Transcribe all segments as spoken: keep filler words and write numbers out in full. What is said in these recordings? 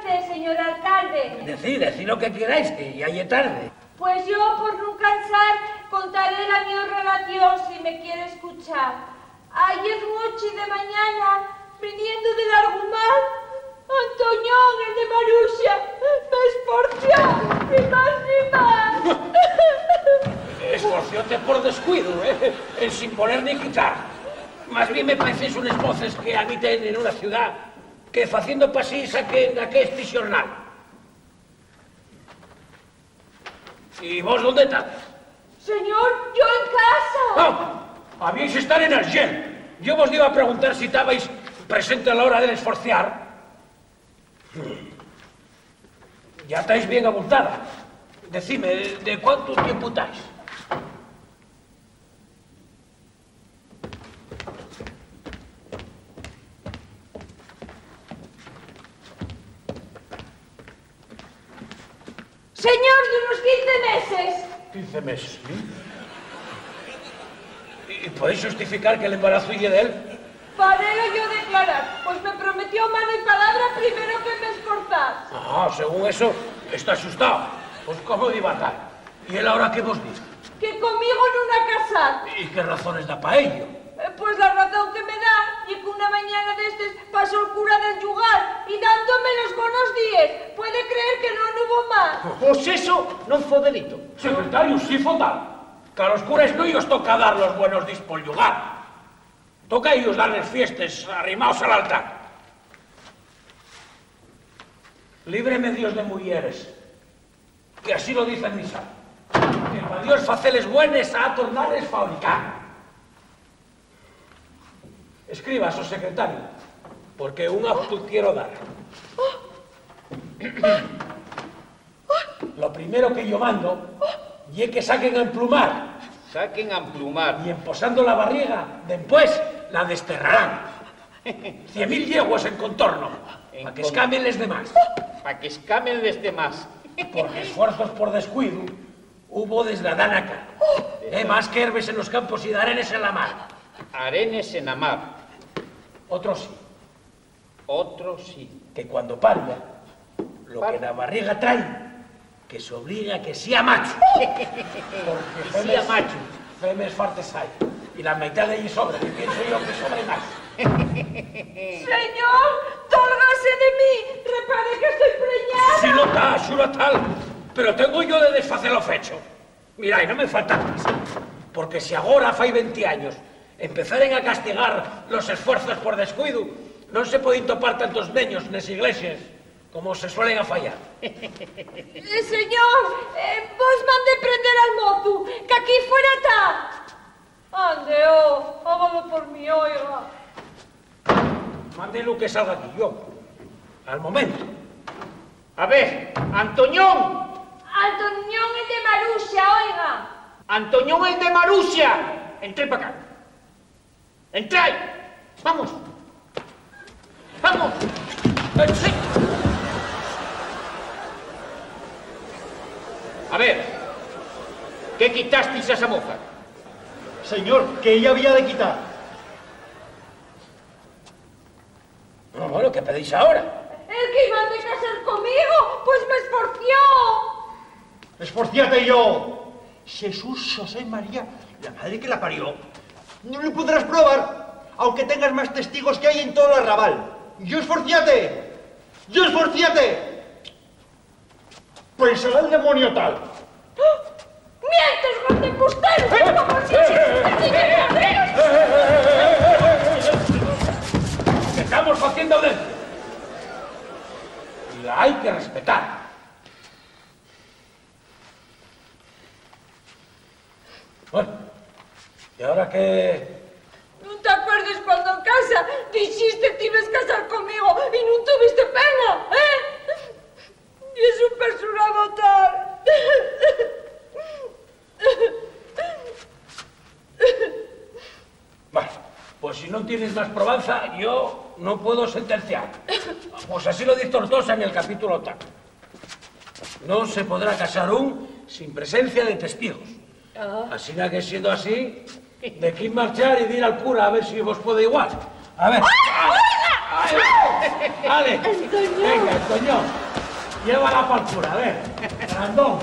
Señor alcalde. Decí, decí lo que queráis, que ya ye tarde. Pues yo, por nun cansar, contaré la mio relación, si me quiere escuchar. Ayer noche de mañana, viniendo del argumal, Antoñón, el de Maruxa, me esforció, ni más ni más. Esforcióte por descuido, ¿eh? En sin poner ni quitar. Más bien me parecéis unes voces que habiten en una ciudad que faciendo pasí saquen aquesti xornal. ¿Y vos dónde estáis? Señor, yo en casa. Ah, habíais estar en Argel. Yo vos iba a preguntar si estabais presente a la hora del esforciar. Ya estáis bien abultada. Decime, ¿de cuánto tiempo estáis? Señor, d'unos quince meses. Quince meses, ¿sí? ¿Y, y podéis xustificar que l'embarazu ye d'él? Parélo yo declarar, pues me prometió mano y palabra primero que m'esforzar. Ah, según eso, está axustao. Pues, ¿cómo diba tal? ¿Y él ahora qué vos diz? Que comigo nun ha casar. ¿Y qué razones da pa ello? Eh, pues la razón que me da ye qu'una mañana d'estes pasó'l cura del llugar y dándome los bonos díes, puede creer que nun hubo más. Pues eso non fo delito. Secretariu, sí fo tal. Qu'a los cures nun yos toca dar los buenos díes pol llugar. Toca a ellos darles fiestes arrimaos al altar. Líbreme Dios de muyeres, que así lo diz el misal, que pa Dios faceles buenes ha tornales fabricar. Escriba, so secretariu, porque un autu quiero dar. Lo primero que yo mando ye que saquen a emplumar. Saquen a emplumar. Y en posando la barriga, dempués la desterrarán. Cien mil llegües en contorno, pa que escamen les demás. Pa que escamen les demás. Porque esfuerzos por descuidu hubo desde Adán acá. Eh, más que herbes en los campos y d'arenes en la mar. Arenes en la mar. Otro sí. Otro sí. Que cuando paria, lo que na barriga trai, que s'obligue a que sea machu. Porque femes, machu. Femes fartes hai. Y la maitada ye sobra, que pienso yo que sobra más. Señor, tólgase de mí, repare que estoy preñada. Si no ta, xura tal, pero tengo yo de desfacer lo fecho. Mira, y no me falta más, porque si agora fai venti años empezaren a castigar los esfuerzos por descuidu, non se podíen topar tantos neños nes iglesias como se suelen afayar. Eh, señor, eh, vos mandé prender al mozu, qu'aquí fuera ta. Ande, oh, hágalo por mí, oiga. Mándelu que salga aquí, yo. Al momento. A ver, Antoñón. Antoñón, el de Maruxa, oiga. Antoñón, el de Maruxa. Entré pa acá. Entré. Vamos. Vamos. A ver, ¿qué quitasteis a esa moza? Señor, que ella había de quitar. Bueno, bueno, ¿qué pedís ahora? El que iba de casar comigo, pues m'esforció. Esforciate yo. Xesús, Xosé, María, la madre que la parió. No lo podrás probar, aunque tengas más testigos que hay en todo l'arrabal. Yo esforciate. Yo esforciate. Pues al demonio tal. ¡Mientes, gordo embustero! ¡Como si existieran! Estamos haciendo audiencia. Y la hay que respetar. Bueno, ¿y ahora qué? ¿Nun t'acuerdes cuando en casa dixiste t'ibes casar comigo y nun tuviste pena, eh? Y es un persurado tal. Bueno, pues si no tienes más probanza, yo no puedo sentenciar. Pues así lo diz Tortosa en el capítulo tal. No se podrá casar un sin presencia de testigos. Ah. Asina que, siendo así, dequí marchar y dir al cura a ver si vos puede igual. A ver. ¡Ay, oiga! ¡Ay! Ale, venga, Antonio, llévala pal cura, a ver, grandón.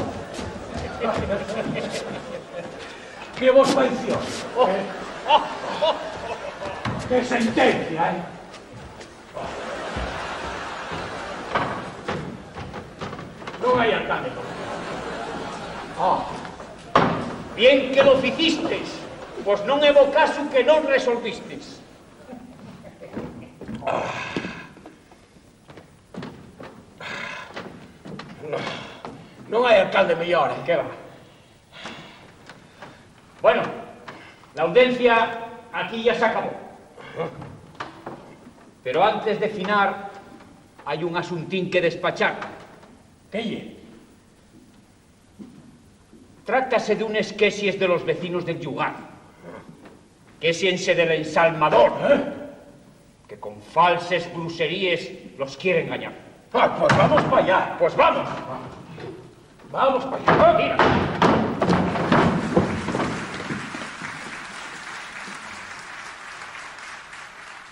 ¿Qué vos pareció? ¿Eh? ¡Qué sentencia, eh! No hay alcalde. Ah, bien que lo ficisteis, pues non é bo caso que non resolvisteis. No, non hai alcalde mellor, eh, que va. Bueno, la audiencia aquí ya s'acabó. Pero antes de finar, hai un asuntín que despachar. ¿Qué ye? Trátase d'unes quexies de los vecinos del llugar. Quéxiense del ensalmador, ¿eh? Que con falses bruxeríes los quiere engañar. Ah, pues vamos pa allá. Pues vamos. Vamos pa allá. Mira.